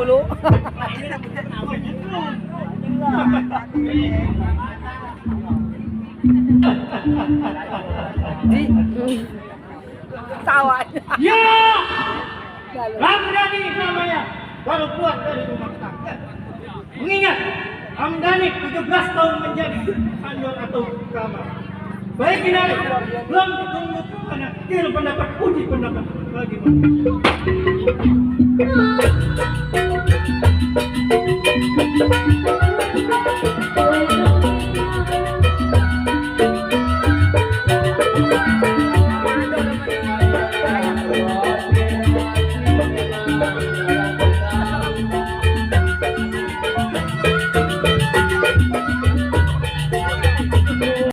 mulu. Di tawa. Ya, Ramdhani namanya, baru keluar dari rumah tangga. Mengingat Ramdhani 17 tahun menjadi sandor atau kamar. Baik ini belum ketemu anak kecil pendapat puji pendapat bagaimana?